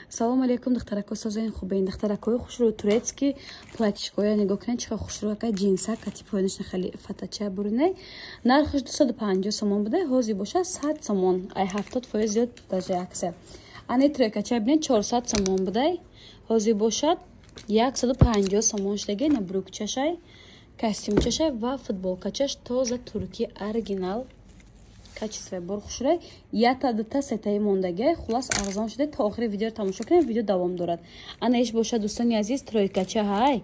Салому алейкум, духтарако, созоин, хубен? Духтаракои хушрӯ, турецкий платьишкоя нигоҳ кунед, чӣ хушрӯ ака, ҷинса кати поёнаш хеле фатача бурине. Нархаш 250 сомон буда, ҳозир боша 100 сомон, ай 70% зиёд даже акция. Ане тройкача бинед, 400 сомон буда, ҳозир бошад 150 сомон шудаги. На брюкчашай, костюмчашай ва футболкачаш тоза турки, оригинал, качествои бор хушрай. Якта, дута, сетаи мондагиай. Хулас, арзон шуда. То охири видеоро тамошо кунед, видео давом дорад. Ана иш бошад, дӯстони азиз, тройкача ҳай,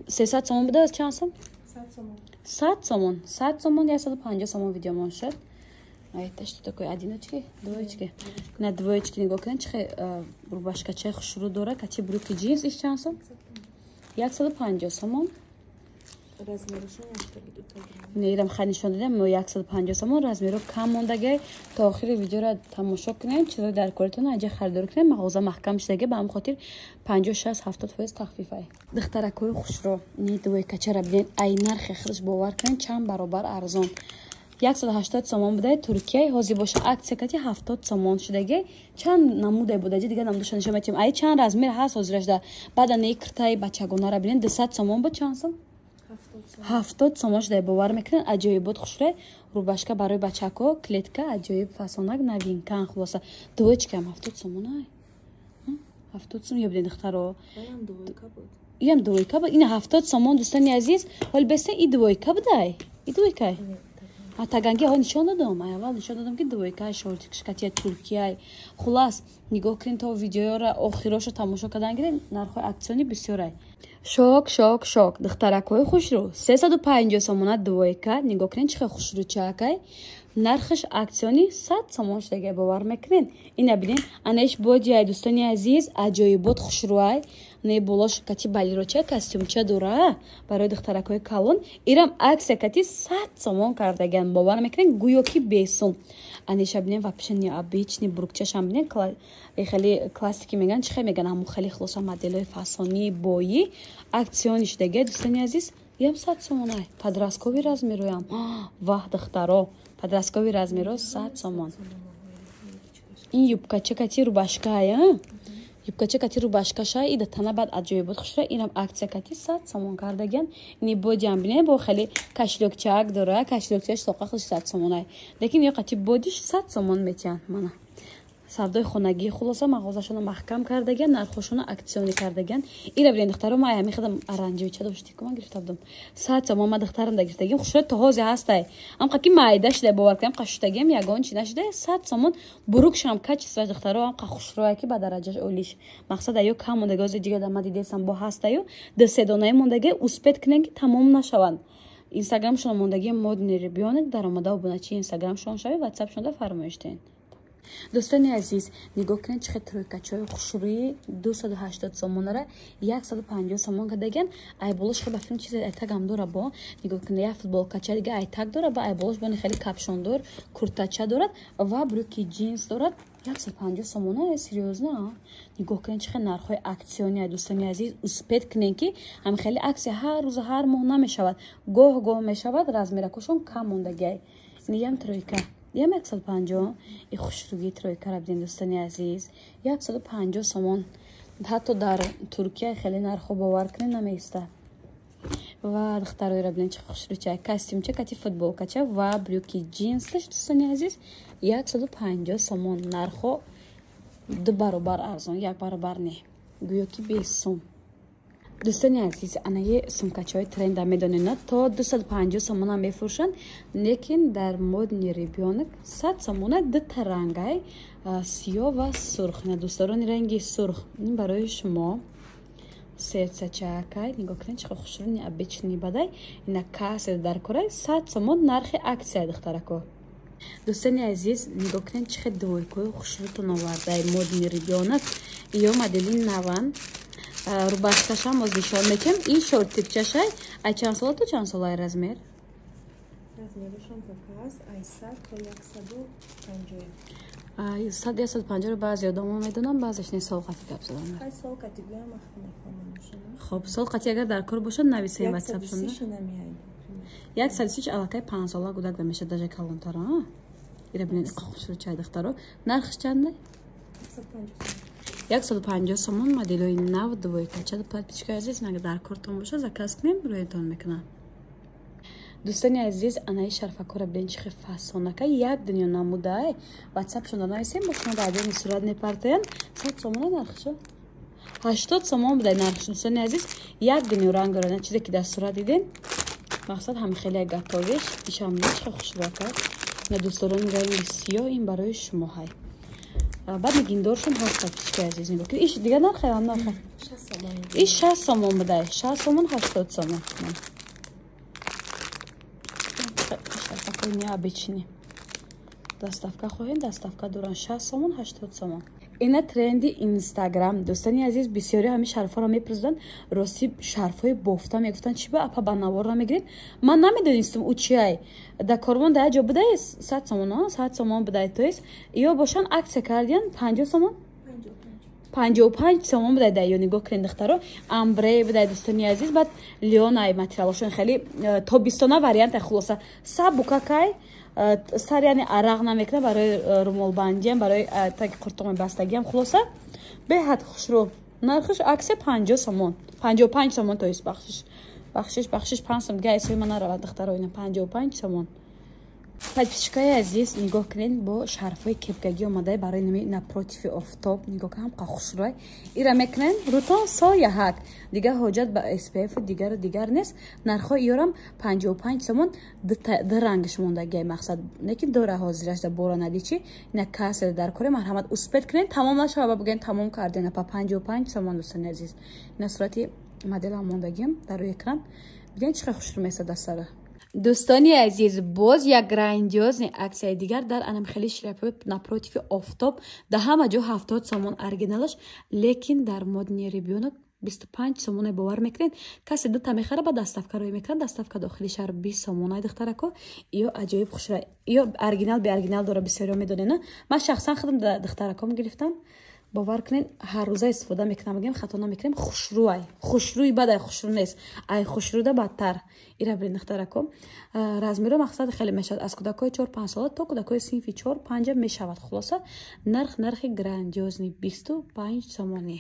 300 сомон буда, чанд сом? 100 сомон, 100 сомон, 150 сомон видеомон шуд. А это что такое? Одиночки? Двоечки? На двоечки нигоҳ кунед, чихе рубашкачаи хушрӯ дора, качи брюки джинс. Иш чанд сом? 150 сомон. Нерам хай нишон додем, мо 150 сомон, размеро кам мондагай. То охири видеоро тамошо кунем, чизои дар коритон аҷа харидорӣ кунем. Мағоза маҳкам шудаги, ба ҳамин хотир 50, 60, 70% тахфифай. Духтаракҳои хушрӯ, ни двойкачара бинед, ай нархи худаш бовар кунед, чанд баробар арзон. 180 сомон будаи Туркияй, ҳозир боша акция кати 70 сомон шудаги. Чанд намудай будаҷи, дигар намудоша нишон метиҳем. Ай чанд размер ҳаст ҳозирашда. Баъда не киртаи бачагонара бинед, 200 сомон буд, чанд сом? 70 сомон шуда, бовар мекунед? Аҷоибот хушрӯй, рубашка барои бачако, клетка, аҷоиб фасонак, новинкан. Хулоса, двоечкаам 70 сомон, ай 70 сом. Ё бинед, духтаро, иам двойка буд, ина 70 сомон. Дӯстони азиз, ҳол беста и двойка будай, и двойкай таганги ҳо нишон додам, ай аввал нишон додам, ки двойка шортикшкатия туркияй. Хулас, нигоҳ кунед, то видеоро охирошо тамошо кардан гиред, нархҳои акционный бисёрай. Шок, шок, шок, духтаракҳои хушрӯ, 350 сомона двойка. Нигоҳ кунед, чӣ хел хушрӯчаакай, нархаш акционный 100 сомон шудагай, бовар мекунед? Ина бинед, анаиш бодиай, дӯстони азиз, аҷоибот хушрӯай. Не болош кати балероча, костюмча дора, барои духтаракҳои калон. Ирам акция кати 100 сомон кардаган, бовар мекунед? Гӯё ки бесум. Аниша бинед, вообще необычный, брюкчашам бинед, хеле классики меган, чӣ хел меган, ҳамун хеле. Хулоса, моделҳои фасонии боӣ акционный шудагай, дӯстони азиз, ям 100 сомон. Ай подростковый размероям, ваҳ, духтаро, подростковый размеро 100 сомон. Ин юбкача кати рубашкая, юбкача кати рубашкаша, ида тана баъд аҷоибот хушра. Инам акция кати 100 сомон кардаган. Ини бодиам бинед, бо хеле кошелёкчаак дора, кошелёкчааш соқа худш 100 сомонай, лекин ё қати бодиш 100 сомон метиҳанд. Мана савдои хонагӣ. Хулоса, мағозашонро маҳкам кардаган, нархошонро акционный кардаган. Ира бинед, духтаро, ма ҳами худам оранжевича дошти ку, ман гирифта будам 100 сомон, ма духтарам да гирифтагим. Хушро то ҳозе ҳастай, ҳамқа ки майда шуда, бовар кунем, қа шуштагим, ягон чи нашуда. 100 сомон, брюкшам качествоаш, духтаро, ҳамқа хушрӯя, ки ба дараҷаш олиш. Мақсад, аю кам мондаги, ҳозе ҷига ма дидесам, бо ҳастаю ду се донаи мондаги. Успеть кунем, ки тамом нашаванд. Инстаграмшон мондаги, «Модный ребёнок», даромада обуначи инстаграмшон шави, ватсапшонда фармоиш диҳед. Дӯстони азиз, нигоҳ кунед, чӣ хел тройкачаҳои хушрӯи, 280 сомонара 150 сомон кардаган. Ай болош хел ба филм чизе айтагам дора, бо нигоҳ кунед, як футболкача дига айтаг дора, ба ай болош бони хеле капюшондор куртача дорад ва брюки джинс дорад. 150 сомона, серьёзно? Нигоҳ кунед, чӣ хел нархҳои акционный. Дӯстони азиз, успеть кунед, ки ҳам хеле акция ҳар рӯз, ҳар моҳ намешавад, гоҳ гоҳ мешавад. Размеракошон кам мондагиай. Ниям тройка, ям 150. И хушрӯгии тройкара бинед, дӯстони азиз, 150 сомон. Ҳатто дар Туркия хеле нархҳо, бовар кунед, намеистад. Ва духтароеро бинед, чӣ хушрӯча, костюмча кати футболкача ва брюки джинсаш. Дӯстони азиз, 150 сомон, нархҳо ду баробар арзон, як баробар не, гӯё ки бесум. Дӯстони азиз, анаи сумкачаҳои тренда медонед, то 250 сомона мефурӯшанд, лекин дар «Модный ребёнок» 100 сомона, дута рангай, сиёҳ ва сурх. Дӯстдорони ранги сурх, ин барои шумо. Сердцечакай, нигоҳ кунед, чӣ хушрӯ, необычный бадай. Ина касе дар корай, 100 сомон нархи акция, духтарако. Дӯстони азиз, нигоҳ кунед, чӣ хел двойкаҳои хушрӯтон овардай «Модный ребёнок». Ё модели наван, рубашкашам боз нишон метиҳам. Ин шортикчашай, ай чанд сола то чанд солаи размер? Размерашон пока аст ай 100 то 150. 100, 150-ро баъзе одамо медонам, баъзеш не. Сол қати гап задан. Ай сол категория махфи мефаҳмам. Хоб, сол қати агар дар кор бошад, нависем ватсапшонда. 130 намеай. 130 аллакай 5 сола гудак да мешад, даже калонтара. Ира бинед, хушрӯ чай, духтаро. Нархш чанда? 150. 150 сомон моделои нав двойкача. Подписчикои азиз, дар кортон боша, заказ кунем, рӯятон мекунам. Дӯстони азиз, анаи шарфакора бинед, чӣ хел фасонака, як дунё намудай. Ватсапшонда нависем, бо шумо баъдени сурат мепартоянд. 100 сомона нархшо, 80 сомон будай нархш. Дӯстони азиз, як дунё ранг дорад. Чизе ки дар сурат дидем, мақсад ҳам хеле готовиш. Ишам чӣ хел хушрӯака. На, дӯстдорони ранги сиёҳ, ин барои шумо ҳай. Баъд нигиндоршон ҳаст. Подписчикои азиз, нигоҳ кунед, иш дигар нархе, ҳам нархе. Иш 60 сомон будай, 60 сомон, 80 сомон. Такой необычный. Доставка хоҳем, доставка доран. 60 сомон, 80 сомон. Ина тренди Инстаграм. Дӯстони азиз, бисёри ҳамин шарфҳоро мепурсиданд. Рости, шарфҳои бофта мегуфтанд, чи ба апа ба навор намегиред? Ман намедонистам, ӯ чиай. Дар корвон дар ҷо будай, 100 сомон, 100 сомон будай. То есть ё бошанд, аксия кардиян, 50 сомон, 55 сомон будай. Дар ё нигоҳ кунед, духтаро, амбре будай, дӯстони азиз. Баъд лёнай материалошон хеле тобистона варианта. Хулоса, сабукакай, сар яъне арақ намекунад, барои румолбандиам, барои таги қуртоқи бастагиам. Хулоса, беҳад хушрӯ. Нархиш аксия 50 сомон, 55 сомон, то есть бахшиш, бахшиш, бахшиш, 5 сом дига эсои ман наравад, духтаро. Ина 55 сомон. Подписчикои азиз, нигоҳ кунед, бо шарфҳои кепкагӣ омадай барои нами напротиви офтоб. Нигоҳ кунед, ҳамқа хушрӯй. Ира мекунед рӯтон сояҳак, дигар ҳоҷат ба SPF дигару дигар нест. Нархҳои иёрам 55 сомон, ду рангш мондагиай, мақсад лекин дора ҳозираш да бора надичи. Ина касе дар коре, марҳамат, успеть кунед, тамом нашава, бигӯен тамом карден. Па 55 сомон, дӯстони азиз. Ина сурати моделам мондагиам дар рӯи экран, бинед, чӣ хел хушрӯ месад дар сара. Дӯстони азиз, боз як грандиозный аксияи дигар дар анам хели шляпаи напротиви офтоб. Дар ҳама ҷо 70 сомон оригиналаш, лекин дар Модный ребёнок 25 сомоне. Бовар мекунед, касе дута мехара, ба доставка рӯй мекунад, доставка дохили шаҳр 20 сомонай. Духтарако, ё аҷоиб хушра, ё оригинал, беоригинал дора, бисёриё медонена. Ман шахсан худам духтараком гирифтам. Бовар кунед, ҳаррӯза истифода мекунам, мегӯям, хато намекунем. Хушрӯай, хушрӯи бадай, хушрӯ нест, ай хушрӯда бадтар. Ира бирин, духтарако, размеро мақсад хеле мешавад, аз кӯдакҳои 4-5 сола то кӯдакҳои синфи 4-5 мешавад. Хулоса, нарх, нархи грандиозный, 25 сомонӣ.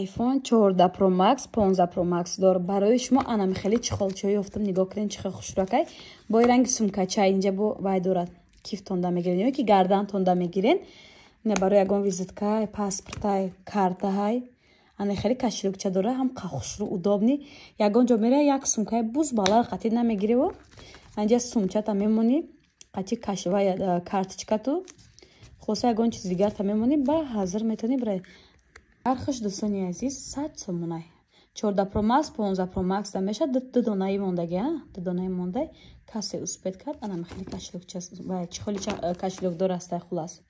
iPhone 14 Pro Max, 15 Pro Max дор барои шумо анами хеле чехолчаҳо ёфтам. Нигоҳ кунед, чӣ хел хушрӯакай, бо ранги сумкача. Инҷа бо вай дорад, кифтонда мегирен ё ки гардантонда мегирен. Ина барои ягон визиткай, паспортай, картаҳай. Ана хеле кошелёкча дора, ҳам хушрӯ, удобный. Ягон ҷо мерай, як сумкаи буз бала қатӣ намегириву, анҷа сумчата мемонӣ, қатӣ кашвай карточкату, хулоса, ягон чиз дигарта мемонӣ, ба ҳазир метавонӣ бирай. Нархаш, дӯстони азиз, 100 сомонай. 14 Pro Max, 15 Pro Max да мешад. Ду донаи мондаги, ду донаи мондай. Касе успеть кард, анам хеле кошелёкча, чехоли кошелёкдор астай. Хулас.